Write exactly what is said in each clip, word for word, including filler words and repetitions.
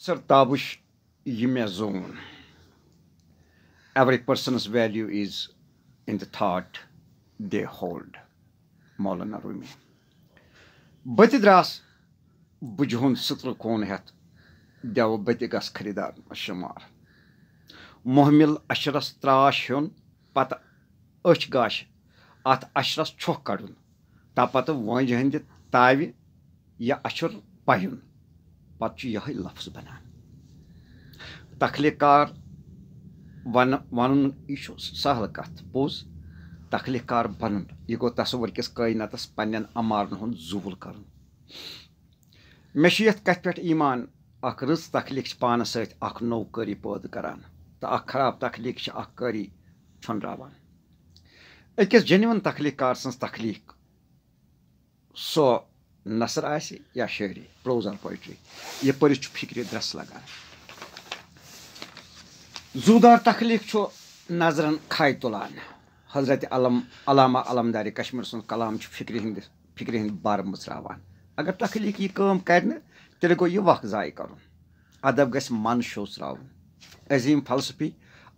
سر تابش، یہِ مےٚ زون، every person's value is in the thought they hold، مولانا رومی۔ بہٕ تہِ درٛاس بُجہِ ہُنٛد سٕترٕ کوٗن ہٮ۪تھ، دٮ۪وٕ بہٕ تہِ گژھٕ خریٖدار شُمار۔ محمل اشرس ترٛاش ہیوٚن، پتہٕ أچھ گاش، اتھ اشرس چھۄکھ کڑُن، تہ پتہٕ وٲنجہِ ہٕنٛدِ تاوِ یہِ اشُر پہیُن، پتہٕ چھُ یِہوٚے لفظ بنان۔ تخلیٖق کار ون-، ونُن یہِ چھُ سہل کتھ، پوٚز۔ تخلیٖق کار بنُن، یہِ گوٚو تصور کِس کٲیناتس پننٮ۪ن امارن ہُنٛد زوٗل کرُن۔ مےٚ چھُ یتھ کتھِ پٮ۪ٹھ ایمان، اکھ رٕژ تخلیٖق چھِ پانس سۭتۍ اکھ نوٚو قٲری پٲدٕ کران، تہٕ اکھ خراب تخلیٖق چھِ اکھ قٲری ژھۄنراوان۔ أکِس genuine تخلیٖق کار سٕنٛز تخلیٖق، سۄ نثر آسہِ یا شٲعری، prose or poetry، یہِ پٔرِتھ چھُ فِکرِ درٛس لگان۔ زوٗدار تخلیٖق چھُ نظرن کھاے تُلان۔ حضرت علم-، علامہ علمدارِ کشمیر سُنٛد کلام چھُ فِکرِ ہٕنٛدِ، فِکرِ ہٕنٛدِ بارٕ مٕژراوان۔ اگر تخلیٖقی کٲم کرِ نہٕ، تیٚلہِ گوٚو یہِ وق ضایع کرُن۔ ادب گژھِ من شوژراوُن۔ عظیٖم فلسفی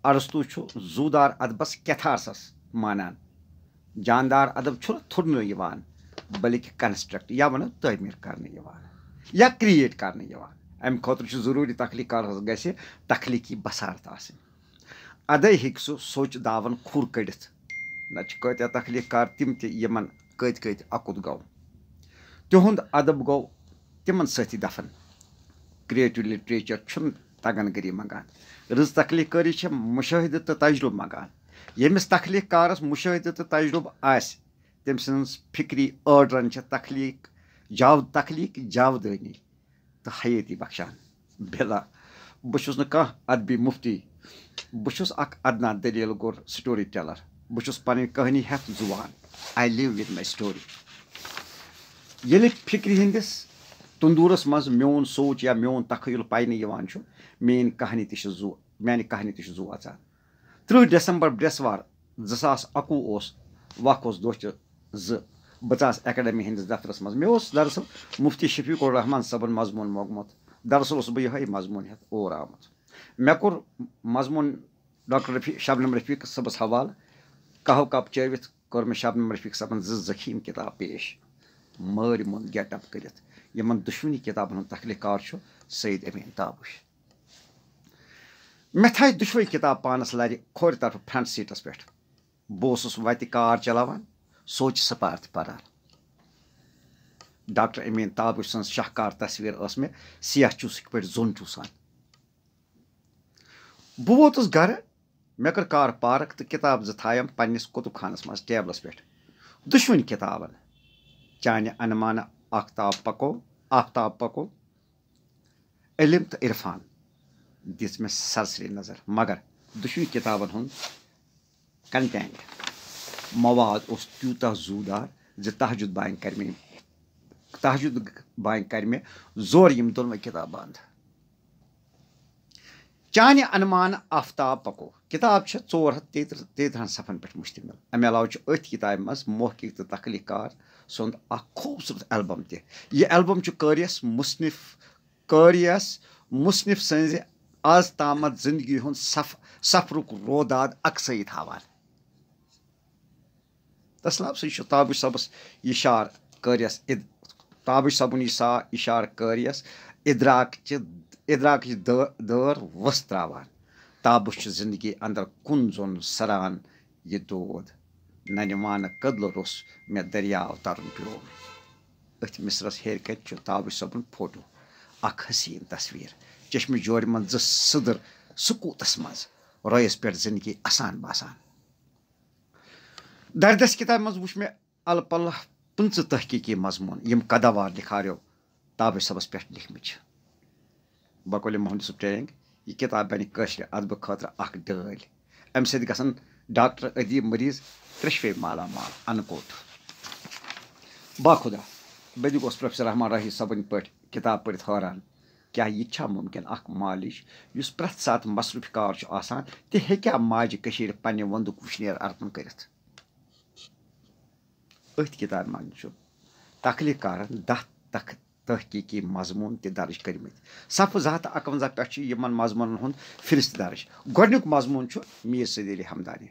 ارسطو چھُ زوٗدار ادبس کیتھارسس مانان۔ جاندار ادب چھُنہٕ تھُرنہٕ یِوان، بلکہِ construct یا ونو تعمیٖر کرنہٕ یِوان یا create کرنہٕ یِوان۔ امہِ خٲطرٕ چھُ ضروٗری تخلیٖق کارس گژھِ تخلیٖقی بصارت آسٕنۍ۔ ادے ہیٚکہِ سُہ سوچہِ داون کھُر کٔڑِتھ۔ نتہٕ چھِ کۭتیاہ تخلیٖق کار تِم تہِ یِمن کٔتۍ کٔتۍ اکُت گوٚو۔ تِہُنٛد ادب گوٚو تِمن سۭتی دفن۔ Creative literature چھُنہٕ تگن گٔری منٛگان۔ رٕژ تخلیٖق کٲری چھےٚ مُشٲہدٕ تہٕ تجرُبہٕ منٛگان۔ ییٚمِس تخلیٖق کارس مُشٲہدٕ تہٕ تجرُبہٕ آسہِ، تٔمۍ سٕنٛز فِکری أڑرن چھےٚ تخلیٖق جاو-، تخلیٖق جاودٲنی تہٕ حیٲتی بخشان۔ بِلا، بہٕ چھُس نہٕ کانٛہہ ادبی مُفتی۔ بہٕ چھُس اکھ ادنا دٔلیٖل گوٚر story teller۔ بہٕ چھُس پنٕنۍ کہانی ہٮ۪تھ زُوان۔ I live with my story۔ ییٚلہِ فِکرِ ہٕنٛدِس تندوٗرس منٛز میون سونٛچ یا میون تخیل پینہٕ یِوان چھُ، میٲنۍ کہانی تہِ چھِ زُو-، میانہِ کہانی تہِ چھِ زُو اژان۔ ترٕٛہ ڈسمبر برٛٮ۪سوار زٕ ساس اَکوُہ اوس، وق اوس دۄہ چہِ زٕ۔ بہٕ ژاس اکیڈمی ہٕنٛدِس دفترس منٛز۔ مےٚ اوس دراصل مفتی شفیق الرحمان صٲبن مضموٗن موٚگمُت۔ دراصل اوسُس بہٕ یِہوٚے مضموٗن ہٮ۪تھ اور آمُت۔ مےٚ کوٚر مضموٗن ڈاکٹر رفیق، شبنم رفیق صٲبس حوالہٕ۔ قہوٕ کپ چٲوِتھ کٔر مےٚ شبنم رفیق صٲبن زٕ زخیٖم کِتاب پیش، مٲرۍ موٚنٛد get up کٔرِتھ۔ یِمن دۄشوٕنی کِتابن ہُنٛد تخلیٖق کار چھُ سید امیٖن تابش۔ مےٚ تھایہِ دۄشوے کِتاب پانس لرِ کھورِ طرفہٕ فرنٹ سیٹس پٮ۪ٹھ۔ بہٕ اوسُس وتہِ کار چلاوان، سوچہِ سپار تہِ پران۔ ڈاکٹر امین تابش سٕنز شاہکار تصویر ٲس مےٚ سیاہ چوسٕکۍ پٲٹھۍ زوٚن چوسان۔ بہٕ ووتُس گرٕ، مےٚ کٔر کار پارک تہٕ کِتاب زٕ تھایم پننِس کُتُب خانس منز ٹیبلس پٮ۪ٹھ۔ دۄشوٕنۍ کِتابن، چانہِ انمانہٕ آفتاب پکو، آفتاب پکو، علم تہٕ عرفان دِژ مےٚ سرسری نظر، مگر دۄشوٕنۍ کِتابن ہُنٛد content، مواد اوس تیوٗتاہ زوٗدار زِ تہجد بانہِ کرِ مےٚ، تہجد بانہِ کرِ مےٚ زورٕ یِم دۄنوَے کِتابہٕ بنٛد۔ چانہِ انمانہٕ آفتاب پکو کِتاب چھےٚ ژور ہتھ تیٚیہِ ترٕٛہ، تیٚیہِ ترٕٛہن صفحن پٮ۪ٹھ مشتمل۔ امہِ علاوٕ چھُ أتھۍ کِتابہِ منٛز محقق تہٕ تخلیٖق کار سُنٛد اکھ خوٗبصوٗرت البم تہِ۔ یہِ البم چھُ قٲریَس مصنف، قٲریَس مصنف سٕنٛزِ از تامتھ زندگی ہُنٛد سف-، سفرُک روداد عکسٲیِتھ ہاوان۔ تسلاب سۭتۍ چھُ تابش صٲبس یہِ شعر قٲریَس اِد-، تابش صٲبُن یہِ سا-، یہِ شعر قٲریَس ادراک چہِ، ادراک چہِ دٲ-، دٲر ؤژھ تراوان۔ تابش چھُ زندگی اندر کُن زوٚن سران یہِ دود۔ ننہِ وانہٕ کٔدلہٕ روٚس مےٚ دٔریاو ترُن پیوم۔ أتھۍ مصرس ہیرِ کنہِ چھُ تابش صٲبُن فوٹو، اکھ حسین تصویر۔ چشمہٕ جورِ منٛز زٕ سٕدٕر سکوٗتس منٛز، رویس پٮ۪ٹھ زندگی اسان باسان۔ دردس کتابہِ منٛز وُچھ مےٚ الہٕ پلہٕ پٕنٛژٕہ تحقیقی مضموٗن، یِم قداوار لکھاریو تابش صٲبس پٮ۪ٹھ لیکھمٕتۍ چھِ۔ بقول محمد یوسف ٹینگ، یہِ کِتاب بنہِ کٲشرِ ادبہٕ خٲطرٕ اکھ ڈٲلۍ۔ امہِ سۭتۍ گژھن ڈاکٹر ادیب مریض ترٛیشوے مالا مال۔ انکوٹ۔ باخدا، بہٕ تہِ گوس پروفیسر رحمان راہی صٲبٕنۍ پٲٹھۍ کِتاب پٔرِتھ حٲران۔ کیٛاہ یہِ چھا مُمکِن، اکھ مالِج یُس پرٛٮ۪تھ ساتہٕ مصروٗفہِ کار چھُ آسان، تہِ ہیٚکیٛاہ ماجہِ کٔشیٖرِ پننہِ وۄندُک وٕشنیر ارپن کٔرِتھ؟ أتھۍ کِتابہِ منٛز چھُ تخلیٖق کارن دَہ تخ-، تحقیقی مضمون تہِ درج کٔرمٕتۍ۔ صفحہٕ زٕ ہتھ تہٕ اکونزہ پٮ۪ٹھ چھُ یِمن مضموٗنن ہُنٛد فہرست درج۔ گۄڈٕنیُک مضموٗن چھُ میر سید علی ہمدانی۔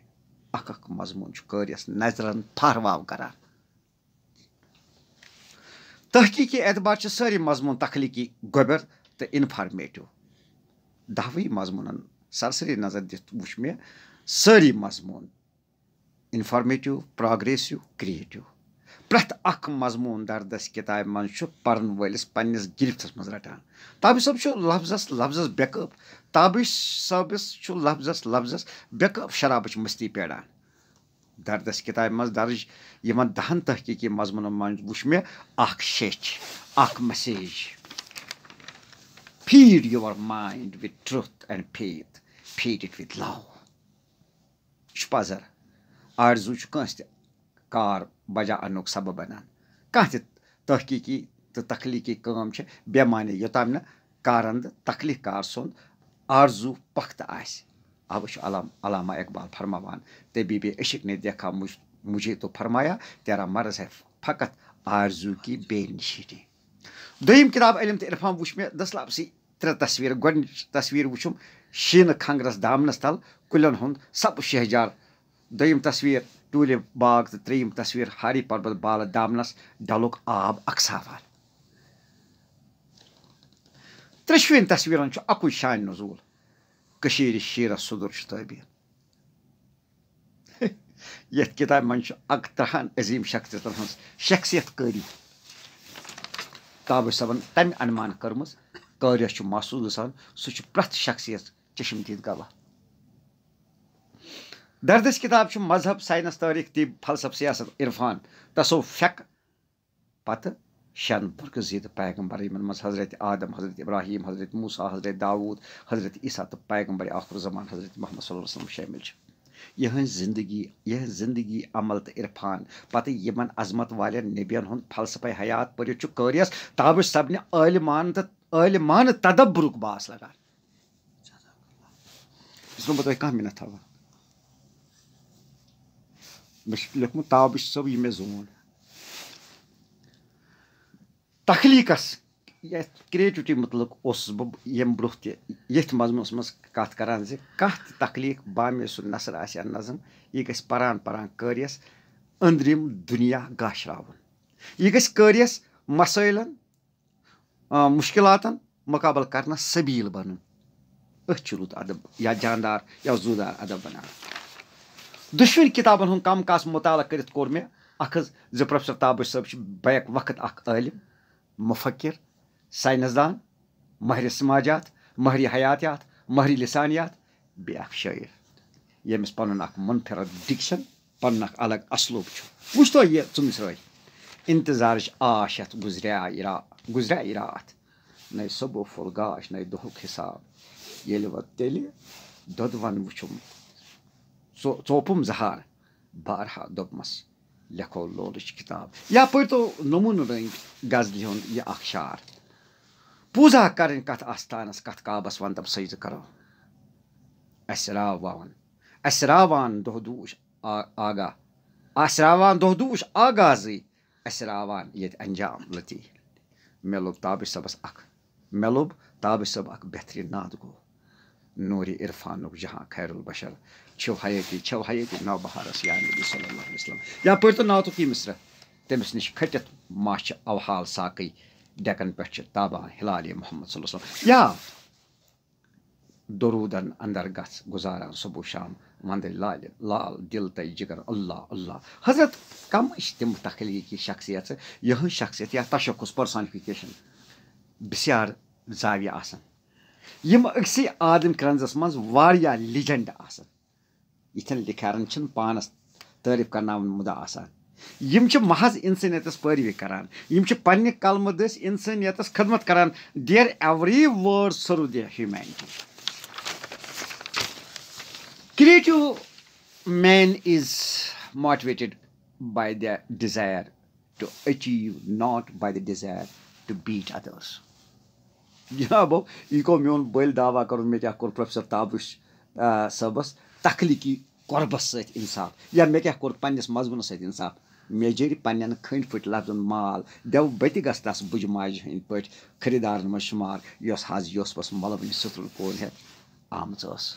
اکھ اکھ مضموٗن چھُ قٲرِیَس نظرن پھہرواو کران۔ تحقیقی اعتبار چھِ سٲری مضموٗن تخلیقی، گوٚبر تہٕ انفارمیٹو۔ دہوٕے مضموٗنن سرسری نظر دِتھ وُچھ مےٚ سٲری مضموٗن انفارمیٹو، پروگریسو، کریٹو۔ پرٛٮ۪تھ اکھ مضموٗن دردس کتابہِ منٛز چھُ پرن وٲلِس پننِس گرفتس منٛز رٹان۔ تابش صٲب چھُ لفظس لفظس بے قٲب، تابش صٲبس چھُ لفظس لفظس بے قٲب شرابٕچ مستی پیڑان۔ دردس کتابہِ منٛز درج یِمن دہن تحقیقی مضموٗنن منٛز وُچھ مےٚ اکھ شیٚچھ، اکھ message: Feed your mind with truth and faith, feed it with love. یہِ چھُ پزر۔ آرزو چھُ کٲنٛسہِ تہِ کار بجا اننُک سبب بنان۔ کانٛہہ تہِ تحقیقی تہٕ تخلیقی کٲم چھِ بے معنی، یوٚتام نہٕ کارندٕ تخلیق کار سُنٛد آرزو پختہٕ آسہِ۔ اوے چھُ علام-، علامہ اقبال فرماوان، طبیب عشق نے دیکھا مجھ-، مجھے تو فرمایا، تیرا مرض ہے فقط آرزو کی بے نشینی۔ دوٚیِم کتاب علم تہٕ عرفان وُچھ مےٚ دٔسلابسٕے ترٛےٚ تصویٖرٕ۔ گۄڈٕنِچ تصویٖر وُچھُم شیٖنہٕ کھنٛگرس دامنس تل کُلٮ۪ن ہُنٛد سبز شہجار۔ دوٚیِم تصویٖر ٹوٗلِپ باغ تہٕ ترٛیٚیِم تصویٖر ہاری پربت بالہٕ دامنس ڈلُک آب اکساوان۔ ترٛیٚشوٕنۍ تصویٖرن چھُ اکُے شانہِ نزول، کٔشیٖرِ شیٖرس سُدُر چھُ تٲبیٖن۔ یتھ کتابہِ منٛز چھُ اکترہن عظیم شخصیتن ہٕنٛز شخصیت کٲری۔ تابش صٲبن تمہِ انمان کٔرمٕژ، قٲریس چھُ محسوس گژھان، سُہ چھُ پرٛٮ۪تھ شخصیت چشم دید گواہ۔ دردس کتاب چھُ مذہب، ساینس، تٲریخ، طب، فلسفہٕ، سیاست، عرفان، تصوف، فقہ، پتہٕ شٮ۪ن برکزیدٕ پیغمبر، یِمن منٛز حضرت آدم، حضرت ابراہیم، حضرت موسیٰ، حضرت داوود، حضرت عیسیٰ تہٕ پیغمبر آخر زمان حضرت محمد صلی اللہ علیہ وسلم شٲمِل چھِ۔ یِہٕنٛز زندگی، یِہٕنٛز زندگی، عمل تہٕ عرفان، پتہٕ یِمن عظمت والٮ۪ن نبین ہُنٛد فلسفہ حیات پٔرِتھ چھُ قٲریس تابش صٲبنہِ عٲلمانہٕ تہٕ عٲلمانہٕ تدبرُک باس لگان۔ یہِ چھُس نہٕ بہٕ تۄہہِ کانٛہہ مِنت تھاوان۔ مےٚ چھُ لیوٚکھمُت تابش صٲب، یہِ مےٚ زون۔ تخلیٖقس، یتھ creativity مُتعلق اوسُس بہٕ ییٚمہِ برٛونٛہہ تہِ ییٚتھۍ مضموٗنس منٛز کتھ کران زِ کانٛہہ تہِ تخلیٖق، بامے سُہ نثر آسہِ یا نظم، یہِ گژھِ پران پران قٲریس أنٛدرِم دُنیا گاشراوُن۔ یہِ گژھِ قٲریس مسٲیلن، آ، مُشکِلاتن مُقابلہٕ کرنس سبیٖل بنُن۔ أتھۍ چھُ رُت ادب یا جاندار یا زوٗدار ادب بنان۔ دُشوٕنۍ کتابن ہُنٛد کم کاس مطالعہٕ کٔرِتھ کوٚر مےٚ اکھ حظ زِ پروفیسر تابش صٲب چھِ بیک وقت اکھ عٲلم، مفکر، ساینسدان، ماہر سماجات، ماہر حیاتیات، ماہر لسانیات، بیٚیہِ اکھ شٲعر، ییٚمِس پنُن اکھ منفرد ڈکشن، پنُن اکھ الگ اسلوب چھُ۔ وٕچھ تو یہِ ژٕ مِصرٲے، انتظارٕچ آش یتھ گُزریا را-، گُزریا راتھ، نَے صبح پھوٚل گاش، نَے دۄہُک حساب۔ ییٚلہِ وۄنۍ تیٚلہِ دۄدوَن وٕچھُم، ژو-، ژوپُم زہار، بارہا دوٚپمَس، لیکھو لولٕچ کِتاب۔ یا پٔرۍ تو نموٗنہٕ رٔنٛگۍ غزلہِ ہُنٛد یہِ اکھ شعر۔ پوٗزا کرٕنۍ کتھ آستانس، کتھ کعبس وندب سجدٕ کرو۔ اَسہِ راو وَوان، اَسہِ راوان دۄہ دوٗش آ-، آگاہ۔ اَسہِ راوان دۄہ دوٗش آغازٕے، اَسہِ راوان ییٚتہِ انجام لطیف۔ مےٚ لوٚب تابش صٲبس اکھ، مےٚ لوٚب تابش صٲب اکھ بہتریٖن نعت گوٚو۔ نوٗرِ عرفانُک جہاں خیر البشر، چھِو حیٲتی، چھِو حیٲتی نوبہارس یا نبی صلی اللہ علیہ وسلم۔ یا پٔرۍ تو نعتُک یہِ مصرع، تٔمِس نِش کھٔٹِتھ ما چھِ اوحال ساقٕے، ڈٮ۪کن پٮ۪ٹھ چھِ تابان ہلالِ محمد صلی اللہ علیہ وسلم۔ یا درودن اندر گژھ گزاران صبح و شام، وندے لال، لال دل تئی جگر اللہ اللہ۔ حضرت، کم ٲسۍ تِم تخلیقی شخصیت، یِہٕنٛز شخصیت یا تشخص، personification، بسیار زاویہ آسان، یِم أکسٕے آدم کرنزس منٛز واریاہ legend آسان۔ یِتھٮ۪ن لِکھارن چھِنہٕ پانس تعریف کرناوُن مُدعا آسان۔ یِم چھِ محض انسٲنیتس پٲروی کران۔ یِم چھِ پننہِ قلمہٕ دٔسۍ انسٲنیتس خدمت کران۔ Their every word serve the humanity. Creative man is motivated by the desire to achieve, not by the desire to beat others. جنابو، یہِ گوٚو میون بٔلۍ دعویٰ کرُن، مےٚ کیٛاہ کوٚر پروفیسر تابش، آ، صٲبس تخلیقی قۄربس سۭتۍ انصاف، یا مےٚ کیٛاہ کوٚر پننِس مضموٗنس سۭتۍ انصاف۔ میجر پننٮ۪ن کھٔنڈۍ پھٔٹۍ لفظن مال، دٮ۪و بہٕ تہِ گژھٕ تس بُجہِ ماجہِ ہٕنٛدۍ پٲٹھۍ خریدارن منٛز شُمار، یۄس حظ یوسفس مۄلوٕنۍ سٕترُل کون ہٮ۪تھ آمٕژ ٲس۔